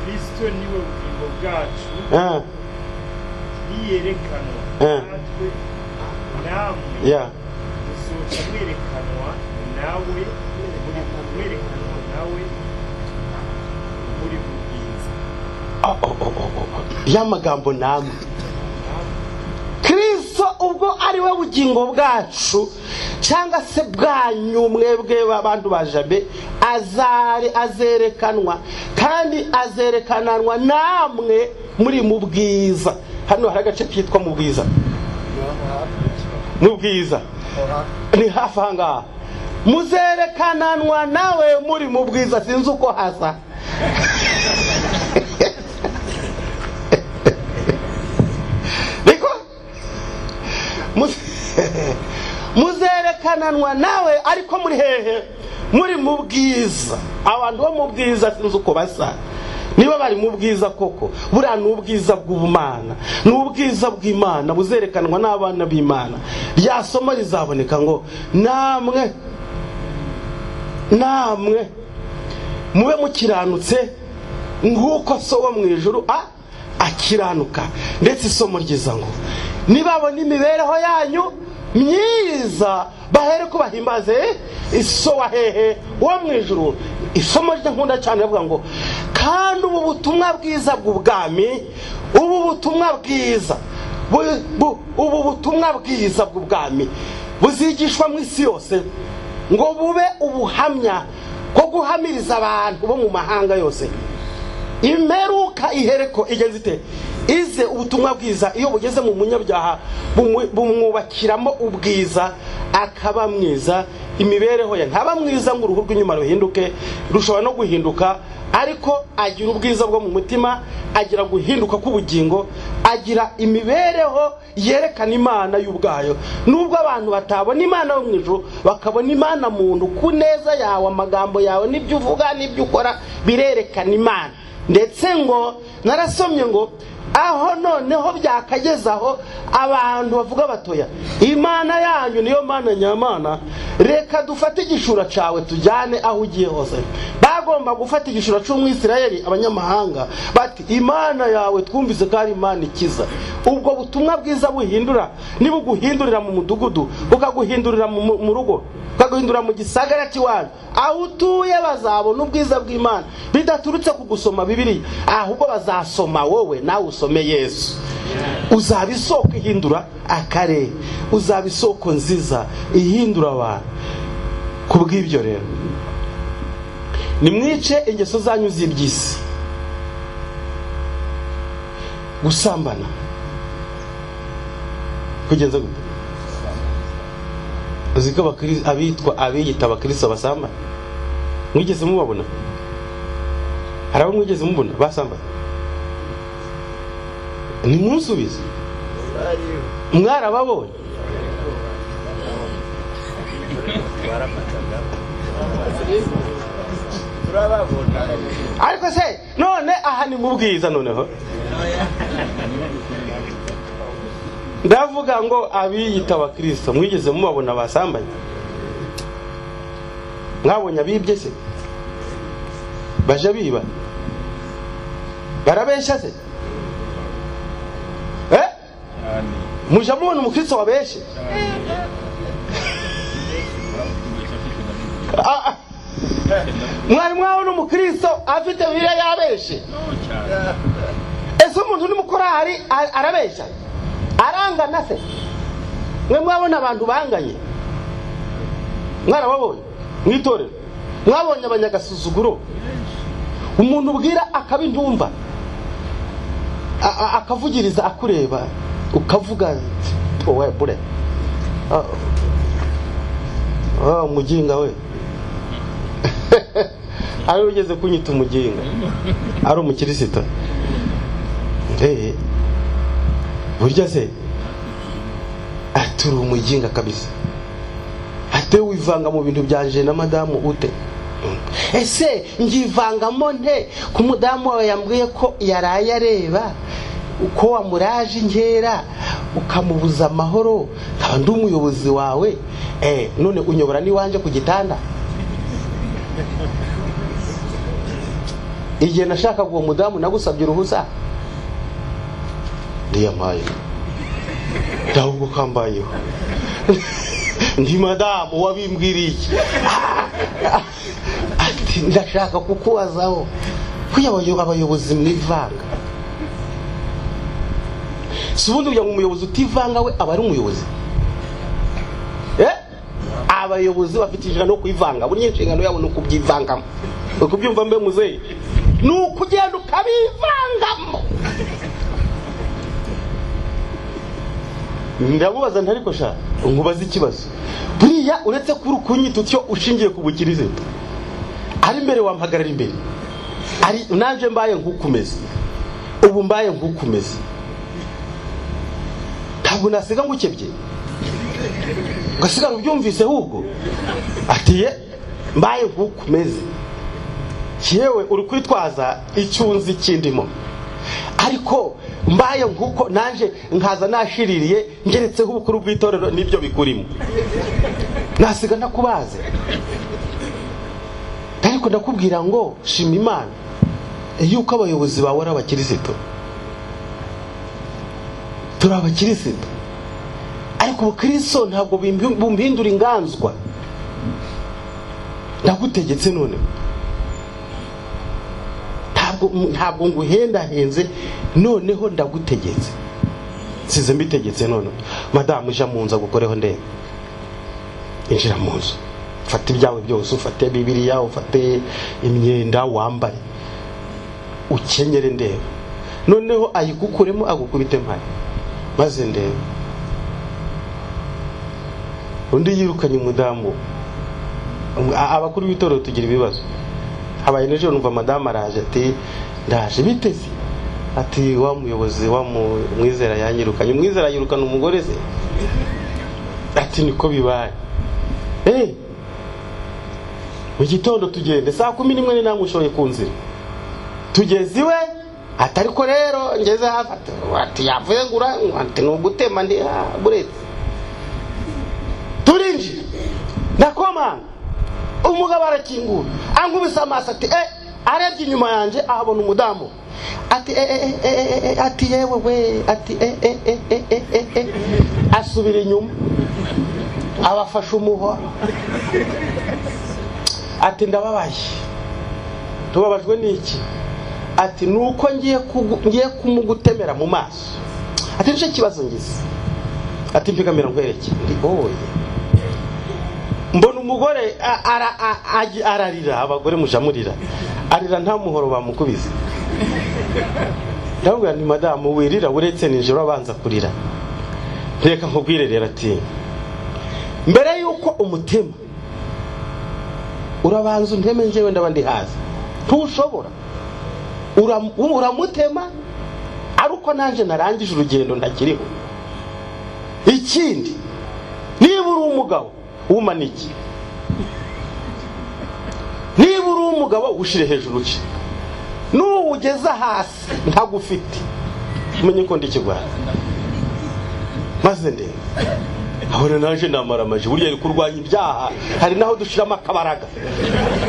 Kristo niwe bugingo bwacu, niyerekanwa natwe namwe muzoca mwerekanwa nawe mwerekanwa nawe muri mu bwiza. Ya magambo namwe. Kristo ubwo ari we bugingo bwacu, cyangwa se bwanyu mwebwe abantu ba Jabe, azerekanwa kandi azerekananwa namwe muri mu bwiza. Hano hari agace kitwa mu bwiza, mu bwiza ni hafi ahangaha. Muzerekananwa nawe muri mu bwiza, sinzi uko hasa. Niko muzerekananwa nawe ariko muri hehe? Muri mu bwiza. Abantu bo mu bwiza sinzi uko basa. Niba bari mu bwiza koko, buriya ni ubwiza bw'ubumana, ni ubwiza bw'Imana buzerekanwa n'abana b'Imana. Rya somo rizaboneka ngo namwe namwe mube mukiranutse nk'uko so wo mu ijuru akiranuka. Ndetse isomo ryiza ngo nibabona imibereho yanyu myiza bahere ko bahimbaze iso wa hehe wo mu ijuru. Isomo rye nkunda cyane rivuga ngo kandi ubu butumwa bwiza bw'ubwami, ubu butumwa bwiza, ubu butumwa bwiza bw'ubwami buzigishwa mu isi yose ngo bube ubuhamya bwo guhamiriza abantu bo mu mahanga yose. Imperuka ihereko igeze ite? Ize. Ubutumwa bwiza iyo bugeze mu munyabyaha bumwubakiramo ubwiza, akaba mwiza, imibereho ye ntaba mwiza ngo uruhu rw'inyuma ruhinduke, rushobora no guhinduka, ariko agira ubwiza bwo mu mutima, agira guhinduka k'ubugingo, agira imibereho yerekana Imana y'ubwayo. Nubwo abantu batabona Imana yo mu ijuru, bakabona Imana muntu ku neza yawe, amagambo yawe n'ibyo uvuga n'ibyo ukora birerekana Imana. Ndetse ngo narasomye ngo aho noneho byakagezaho abantu bavuga batoya, Imana yanyu niyo Mana nyamana, reka dufate igishura cawe tujyane aho ugiye hose. Bagomba gufata igishura c'umwisirayeli abanyamahanga bati Imana yawe twumvise ko ari Imana ikiza. Ubwo butumwa bwiza buhindura, nibuguhindurira mu mudugudu, bukaguhindurira mu rugo, bukaguhindura mu gisagara cy'iwanyu, aho utuye bazabona ubwiza bw'Imana bidaturutse ku gusoma Bibiliya, ahubwo bazasoma wowe nawe usome Yesu. Uzaba isoko ihindura akarere, uzaba isoko nziza ihindura abantu. Kubw'ibyo rero nimwice ingeso zanyu z'iby'isi, gusambana kugeza gute? Uzi ko abitwa abiyita abakristo basambana? Mwigeze mubabona? Hari abo mwigeze mubona basambana? Nimunsubize. Mwarababonye? Ariko se none aha ni mu bwiza noneho ndavuga ngo abiyita abakristo mwigeze mubabona basambanye? Mwabonye abibye se? Baje biba? Barabesha se? Muje mubona umukristo wabeshe? Mwari mwabona umukristo afite Bibiliya yabeshe? Ese umuntu uri mukorari arabesha? Arangana se? Mwe mwabona abantu banganye? Mwarababonye mwitorero? Mwabonye abanyagasuzuguro? Umuntu ubwira akabintumva, akavugiriza akureba, ukavuga owe bure, umuginga we. Ari ugeze kunyita umuginga, ari umukirisito. Burya se aturi umuginga kabisa. Ate wivanga mu bintu byanje na madamu ute? Ese ngivangamo nte ku mudamu wawe yambwiye ko yaraye areba uko wamuraje inkera ukamubuza amahoro, nkaba ndi umuyobozi wawe, none unyobora niwanje ku gitanda? Igihe nashakaga uwo mudamu nagusabye uruhusa, ndiyampaye ndahubwo kambayeho ndi madamu wabimbwiriye ati ndashaka kukubazaho kuya abayobozi mwivanga. Si ubundi kugira ngo umuyobozi utivanga we aba ari umuyobozi? Abayobozi bafite inshingano yo kwivanga, buri inshingano yabo ni ukubyivangamo. Ukubyumva mbe muzeyi, ni ukugenda ukabivangamo. Ndamubaza ntariko sha, nkubaza ikibazo. Buriya uretse kuri kunyita utyo ushingiye ku bukirisitu, ari imbere wampagarara imbere, ari nanje mbaye nkukumeze, ubu mbaye nkukumeze, ntabwo nasiga ngukebye ugasigara ubyumvise ahubwo atiye mbaye nkukumeze. Yewe uri kwitwaza icyunzi kindimo, ariko mbaye nkuko nanje nkaza nashiririye ngeretseho ubukuru bw'itorero nibyo bikurimo, nasiga nakubaze. Ariko ndakubwira ngo shima Imana yuko abayobozi bawe ari abakirisitu. Turi abakirisitu, ariko ubukristo ntabwo bumpindura inganzwa. Ndagutegetse none, ntabwo nguhendahenze, noneho ndagutegetse, nsize mbitegetse none. Madamu ija mu nzu agukoreho ndebe, injira mu nzu, ufate ibyawe byose, ufate Bibiliya, ufate imyenda wambare, ukenyere ndebe. Noneho ayigukuremo agukubite mpari, maze ndebe. Undi yirukanye umudamu. Abakuru b'itorero tugira ibibazo. Habaye n'ejo numva madamu araje ati ndaje biteze, ati wa muyobozi wa mwizera yanyirukanye. Umwizera yirukana umugore se? Ati niko bibaye. Mu gitondo tugende saa 11 namushoye ku nzira, tugeze iwe atariko rero ngeze hafi ati yavuye ngura ati nugutema ndi buretse. Turinjira ndakomanga, umugabo arakingura ankubise amaso ati arebye inyuma yanjye ahabona umudamu ati ati yewe we ati asubira inyuma abafashe umuhoro ati ndababaye. Tubabajwe n'iki? Ati nuko ngiye kumugutemera mu maso. Ati nicyo kibazo ngize. Ati mpigamira nkwereke. Ndi oye. Mbona umugore ararira, abagore mujamurira, arira nta muhoro bamukubise. Ndabwira nti madamu wirira, uretse nijoro abanza kurira. Reka nkubwire rero ati mbere yuko umutema urabanza unteme njyewe ndaba ndi hazi. Ntushobora, uramutema aruko nanje narangije urugendo ndakiriho. Ikindi, niba uri umugabo umaniki, niba uri umugabo ushire hejuru uce, nuwugeza hasi ntagufite, umenye ko ndikigwara. Maze ndebe ahora naje namara amaji. Burya ari kurwanya ibyaha, hari naho dushiramo akabaraga.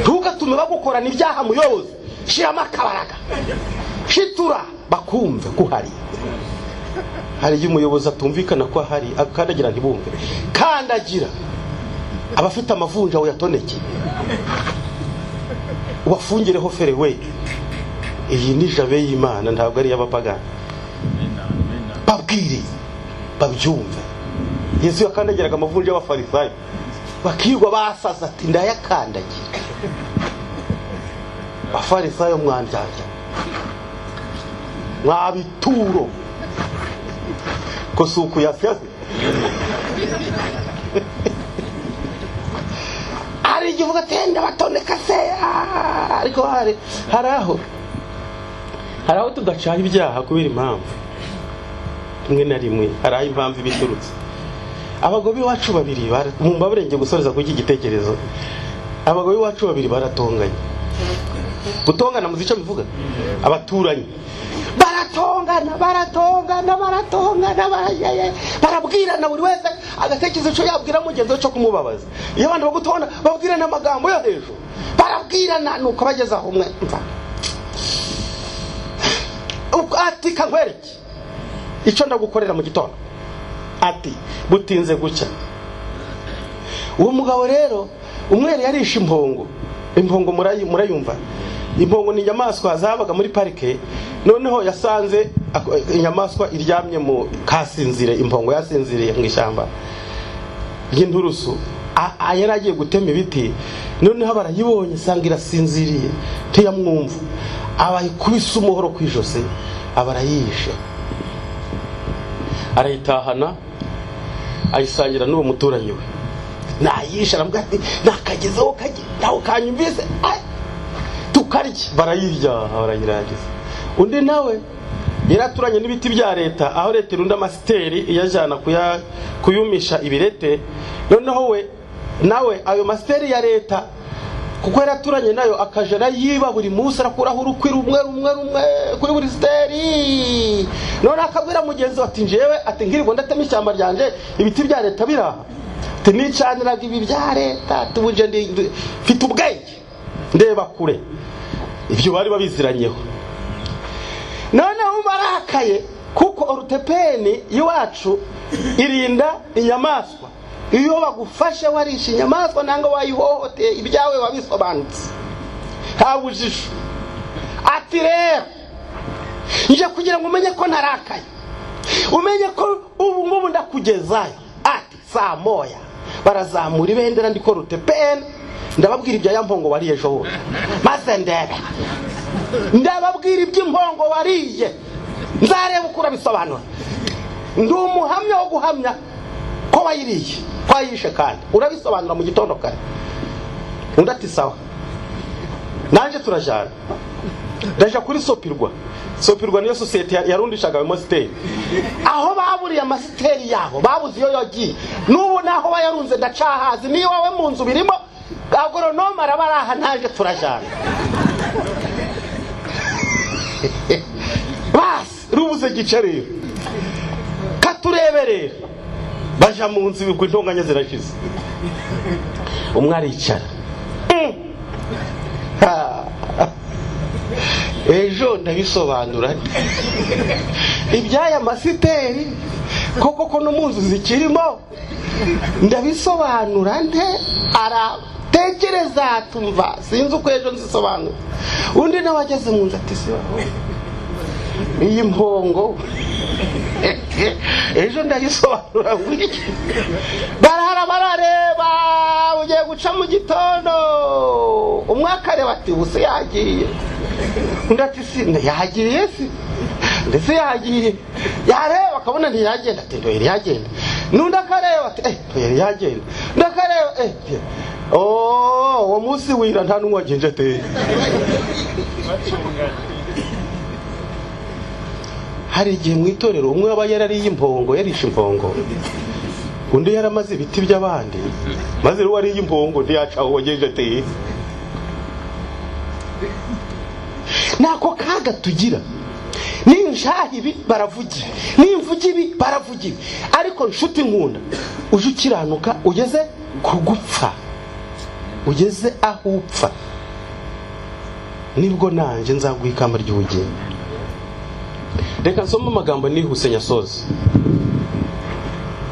Ntugatume bagukorana ibyaha muyobozi, shiramo akabaraga, shitura bakumve ko hari. Hari igihe umuyobozi atumvikana ko ahari, akandagira ntibumve. Kandagira abafite amavunja uyatoneke, ubafungireho fere we. Iyi ni jabe y'Imana, ntabwo ari y'abapagani. Babwire babyumve. Yesu yakandagiraga amavunja y'abafarisayo, bakirwa basaza ati ndayakandagira. Abafarisayo mwanjanja mwabituro ko suku yasyaze. Ari igivuga tenda batoneka se, ariko hari aho tudacaha ibyaha kubera impamvu rimwe na rimwe, hari aho impamvu ibiturutse. Abagabo iwacu babiri mumbabarenge gusoreza kuri iki gitekerezo. Abagabo iwacu babiri baratonganye. Gutongana muzi icyo bivuga? Abaturanyi baratongana baratongana baratongana, barabwirana, buri wese agatekereza icyo yabwira mugenzi we cyo kumubabaza. Iyo abantu bagutona babwirana amagambo yo hejuru, barabwirana, nuko bageze aho umwe mva ati kankwereke icyo ndagukorera mu gitondo, ati butinze gucya. Uwo mugabo rero umwere yarishe impongo. Impongo murayumva? Impongo ni inyamaswa zabaga muri parike. Noneho yasanze inyamaswa iryamye mu kasinzire, impongo yasinziriye mu ishyamba ry'inturusu. Yari agiye gutema ibiti, noneho barayibonye sanga irasinziriye ntiyamwumva, abayikubise umuhoro ku ijosi abarayishe, arayitahana ayisangira n'uwo muturanyi we. Nayishe aramubwira ati nakagezeho nawe kanyumvise tukarya. Barayirya barayirangiza. Undi nawe yaraturanye n'ibiti bya leta, aho leta irunda amasiteri iyajyana kuyumisha ibirete. Noneho we nawe ayo masiteri ya leta kuko yaraturanye nayo akajara yiba buri munsi, arakuraho urukwi rumwe rumwe rumwe kuri buri siteri. None akabwira mugenzi we ati njewe ati ngirirwa ndatema ishyamba ryanje ibiti bya leta biraha, ati nicaniraga ibi bya leta tubuje mfite ubwenge ndeba kure. Ibyo bari babiziranyeho. Noneho barakaye kuko orutepeni iwacu irinda inyamaswa. Iyo bagufashe warisha inyamaswa nanga wayihohoteye ibyawe wabisobanutse nta bujisho. Ati rero nje kugira ngo umenye ko ntarakaye, umenye ko ubu ngubu ndakugezayo. Ati saa moya barazamura ibendera ndiko rutepeni, ndababwira ibya ya mpongo wariye ejo bundi, maze ndebe ndababwira iby'impongo wariye, nzareba uko urabisobanura. Ndi umuhamya wo guhamya ko wayiriye, ko wayishe, kandi urabisobanura mu gitondo kare. Undi ati sawa, nanje turajana. Ndaja kuri Sopirwa. Sopirwa niyo sosiyete yarundishaga ayo masiteri, aho baburiye amasiteri yabo babuze iyo yagiye. N'ubu naho bayarunze ndacahazi, niyo wawe mu nzu birimo agoronome arabaraha, naje turajana. Basi rubuze gice rero katureberera. Baja mu nzu ibigwi intonganya zirashize, umwe aricara. Ejo ndabisobanura ibyaya masiteri koko ko no mu nzu zikirimo, ndabisobanura nte? Aratekereza tumva sinzi uko ejo nzisobanura. Undi nawe ageze mu nzu ati iyi mpongo ejo ndayisobanura gutya. Barahara barareba, ugiye guca mu gitondo, umwe akareba ati ubuse yagiye, undi ati si yagiye si ndetse yagiye, yareba akabona ntiyagenda ati ntoyeri yagenda, n'undi akareba ati ntoyeri yagenda, undi akareba oh uwo munsi wira nta n'umwe wagenje ateye. Hari igihe mu itorero umwe aba yarariye impongo, yarishe impongo, undi yaramaze ibiti by'abandi, maze rero wariye impongo ntiyaca aho wagenje ateye. Nako kaga tugira, ninshaha ibi baravugira, nimvuga ibi baravugira, ariko nshuti nkunda uje ukiranuka ugeze kugupfa, ugeze aho upfa, nibwo nanje nzaguha ikamba ry'ubugingo. Reka nsome amagambo nihuse nyasoze.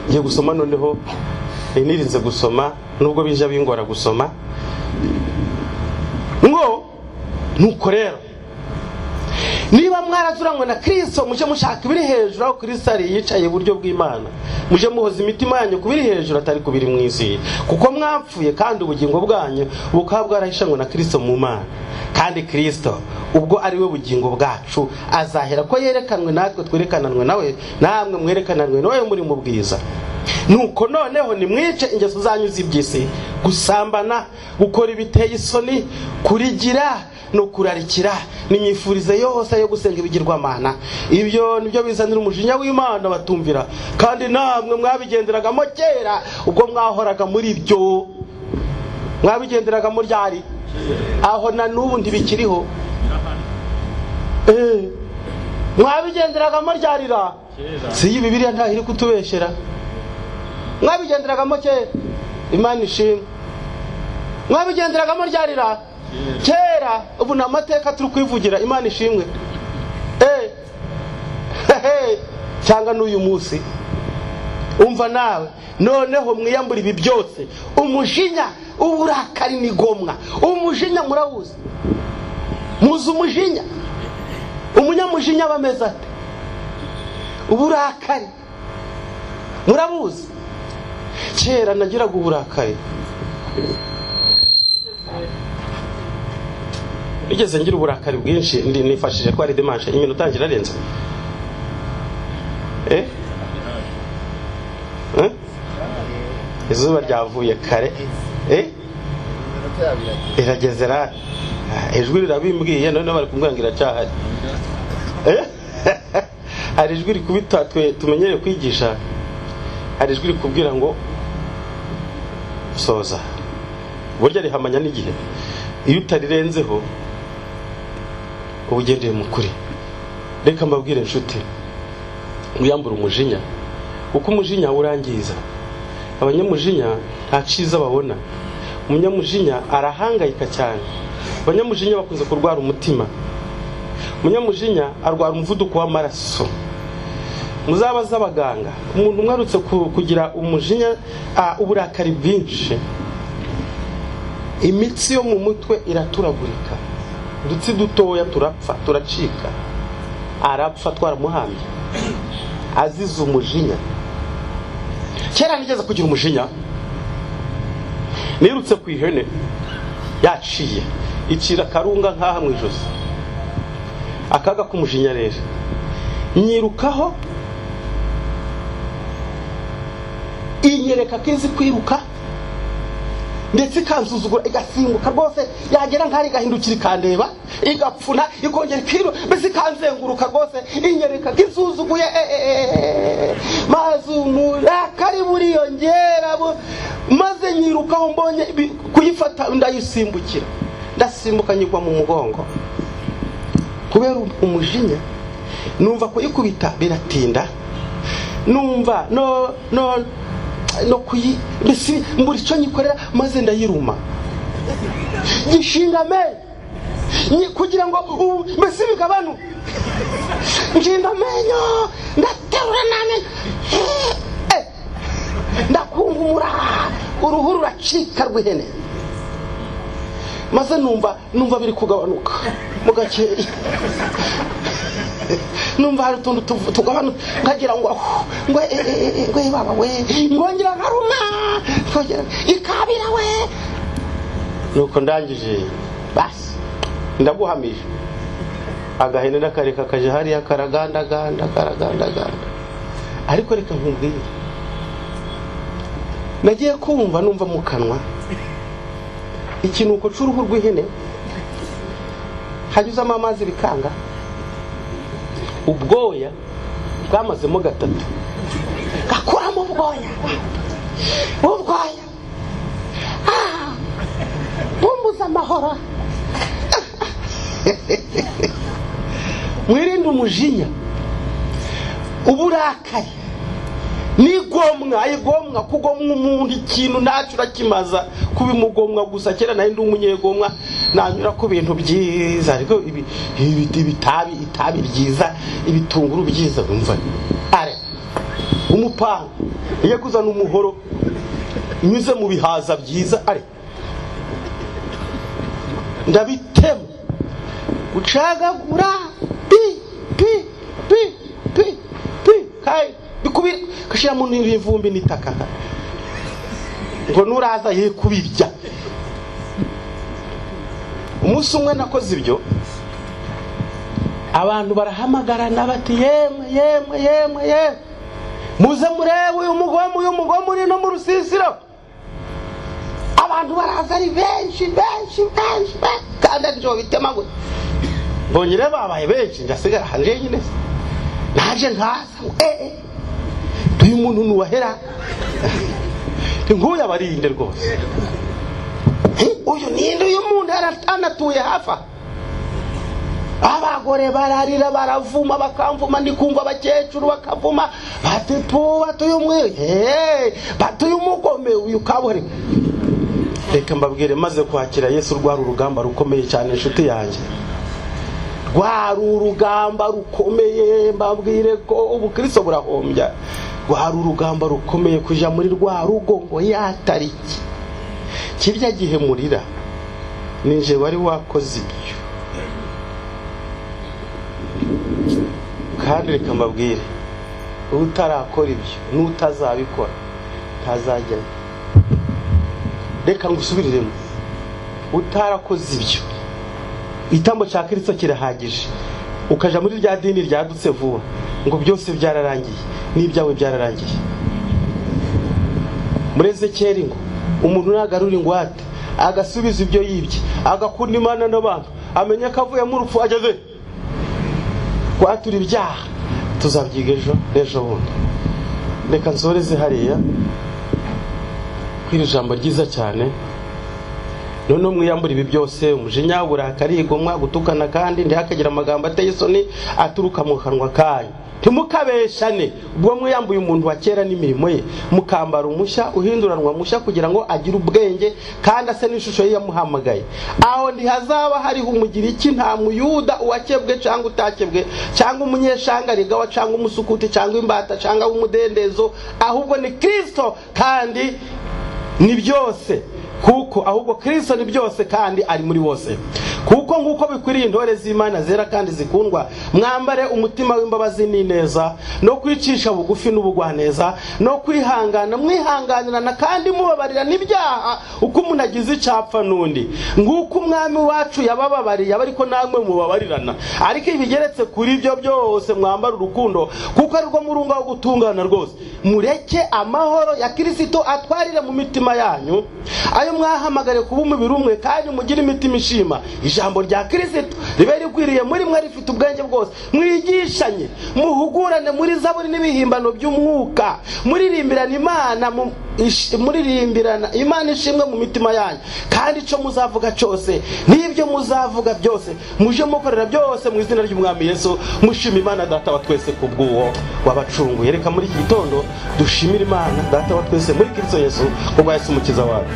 Ngiye gusoma noneho, nirinze gusoma nubwo bija bingora gusoma. Ngo nuko rero niba mwarazuranywe na Kristo, muje mushaka ibiri hejuru aho Kristo ari yicaye iburyo bw'Imana, muje muhoza imitima yanyu kubiri hejuru atari kubiri mu isi, kuko mwapfuye kandi ubugingo bwanyu bukaba bwarahishanywe na Kristo mu Mana. Kandi Kristo ubwo ari we bugingo bwacu azahera ko yerekanwe natwe twerekananwe nawe, namwe mwerekananwe nawe muri mu bwiza. Nuko noneho nimwice ingeso zanyu z'iby'isi, gusambana, gukora ibiteye isoni, kurigira no kurarikira, n'imyifurize yose yo gusenga ibigirwamana. Ibyo nibyo bizanira umujinya w'Imana batumvira, kandi namwe mwabigenderagamo kera ubwo mwahoraga muri ibyo. Mwabigenderagamo ryari? Aho na n'ubu ntibikiriho. Mwabigenderagamo ryarira? Si iyi Bibiliya nta iri kutubeshera. Mwabigenderagamo kera, Imana ishimwe. Mwabigenderagamo ryarira kera, ubu ni amateka turi kwivugira, Imana ishimwe. Cyangwa n'uyu munsi umva nawe noneho mwiyambura ibi byose, umujinya, uburakari n'igomwa. Umujinya murawuzi, muzi umujinya, umunyamujinya bameze ate? Uburakari murabuzi. Kera nagiraga uburakari, bigeze ngira uburakari bwinshi, nifashije ko ari dimanche, iminota yanjye irarenze. Izuba ryavuye kare, irageze ra, ijwi rirabimbwiye none bari kumbwira ngo iracyahari. Hari ijwi rikubita twe tumenyereye kwigisha, hari ijwi rikubwira ngo soza, burya rihamanya n'igihe, iyo utarirenzeho ubugendeye mu kuri. Reka mbabwire inshuti, wiyambura umujinya, kuko umujinya urangiza. Abanyamujinya nta cyiza babona, umunyamujinya arahangayika cyane. Abanyamujinya bakunze kurwara umutima, umunyamujinya arwara umuvuduko w'amaraso. Muzabaza abaganga, umuntu umwarutse kugira umujinya, uburakari bwinshi, imitsi yo mu mutwe iraturagurika, udutsi dutoya turapfa, turacika, arapfa twaramuhambye azize umujinya. Kera nigeze kugira umujinya, nirutse ku ihene yaciye icira karunga nkaha mu ijosi, akaga k'umujinya rero nyirukaho, inyereka ko izi kwiruka, ndetse ikansuzugura, igasimbuka rwose, yagera nkari igahindukira ikandeba, igapfuna, ikongera ikiru, mbese ikanzenguruka rwose, inyereka ko insuzuguye. Maze umurakari buriyongera, maze nyirukaho mbonye kuyifata ndayisimbukira, ndasimbuka nyigwa mu mugongo kubera umujinya. Numva kuyikubita biratinda, numva no no no kuyi mbese mbura icyo nyikorera, maze ndayiruma gishinga amenyo kugira ngo mbese bigabanu, nshinga amenyo, ndaterura n'amenyo, ndakungumura, uruhu ruracika rw'ihene, maze numva biri kugabanuka mu gakeya, numva hari utuntu tugabanuka, nkagira ngo ngo ngo baba we, ngongera nkaruma, ikabira we. Nuko ndangije basi ndaguhamije, agahene ndakareka kaje hariya karagandaganda karagandaganda. Ariko reka nkubwire, nagiye kumva numva mu kanwa ikinuko c'uruhu rw'ihene, hanyuzamo amazi bikanga, ubwoya bwamazemo gatatu, gakuramo ubwoya, ubwoya bumbuza amahoro. Mwirinde umujinya, uburakari nigomwa, igomwa kugomwa umuntu ikintu ntacyo urakimaza, kubimugomwa gusa. Kera nari ndi umunyegomwa, nanyura ku bintu byiza, ariko ibi itabi, itabi ryiza, ibitunguru byiza, umva are umupanga iyo kuzana umuhoro nyuze mu bihaza byiza, are ndabitema gucagagura pi pi pi pi pi kai bikubira kashira mu n'ivumbi nitaka ngo nuraza ye kubirya. Umunsi umwe nakoze ibyo, abantu barahamagarana bati yemwe yemwe yemwe yemwe, muze murebe uyu mugome, uyu mugome uri no mu rusisiro. Abantu baraza ari benshi benshi benshi, kandi aryo bitemagwe, mbonye rero babaye benshi, ndasigara hanje nyine, naje nkaza uyu muntu nuwahera nkuya barinde rwose, uyu ninde, uyu muntu anatuye hafa. Abagore bararira baravuma, bakamvuma, ndikumva abakecuru bakavuma, bati po batuye umwe, batuye umugome uyu kabore. Reka mbabwire, maze kwakira Yesu rwari urugamba rukomeye cyane inshuti yanjye, rwari urugamba rukomeye. Mbabwire ko ubukristo burahombya, rwari urugamba rukomeye kuja muri rwa rugo ngo yatariki kirya gihe murira ninje wari wakoze ibyo. Kandi reka mbabwire, utarakora ibyo n'utazabikora Ntazajyayo. Reka ngusubiriremo, utarakoze ibyo, igitambo cya Kristo kirahagije, ukaja muri rya dini ryadutse vuba ngo byose byararangiye, n'ibyawe byararangiye. Muri Ezekiyeli ngo umuntu nagarura ingwate agasubiza ibyo yibye, agakunda Imana n'abantu, amenya ko avuye mu rupfu ageze kwatura ibyaha. Tuzabyiga ejo n'ejo bundi. Reka nsoreze hariya kw'iri jambo ryiza cyane. Noneho mwiyambura ibi byose: umujinya, uburakari, igomwa, gutukana, kandi ntihakagira amagambo ateye isoni aturuka mu kanwa kanyu. Ntimukabeshane, ubwo mwiyambuye umuntu wa kera n'imirimo ye, mukambara umushya uhinduranwa mushya kugira ngo agire ubwenge kandi ase n'ishusho ye yamuhamagaye. Aho ntihazaba hariho umugiriki, nta muyuda, uwakebwe cyangwa utakebwe, cyangwa umunyeshangarigawa cyangwa umusukuti cyangwa imbata cyangwa umudendezo, ahubwo ni Kristo kandi ni byose. Kuko ahubwo Kristo ni byose kandi ari muri bose. Kuko nguko bikwiriye intore z'Imana zera kandi zikundwa, mwambare umutima w'imbabazi n'ineza, no kwicisha bugufi n'ubugwaneza, no kwihangana, mwihanganirana kandi mubabarira n'ibyaha uko umuntu agize icapfa n'undi, nguko umwami wacu yabababariye, ariko namwe mubabarirana. Ariko ibigeretse kuri ibyo byose mwambare urukundo, kuko ari rwo murunga wo gutungana rwose. Mureke amahoro ya Kristo atwarire mu mitima yanyu, ayo mwahamagare kuba umubiri umwe, kandi mugire imitima ishima. Ijambo rya Kristo ribe rikwiriye muri mwe, rifite ubwenge bwose. Mwigishanye, muhugurane muri zaburi n'ibihimbano by'umwuka, muririmbirana Imana, muririmbirana Imana ishimwe mu mitima yanyu. Kandi ico muzavuga cyose n'ibyo muzavuga byose, muje mukorera byose mu izina ry'Umwami Yesu, mushima Imana Data wa twese kubw'uwo wabacunguye. Reka muri iki gitondo dushimire Imana Data wa twese muri Kristo Yesu, kubwa Yesu umukiza wacu.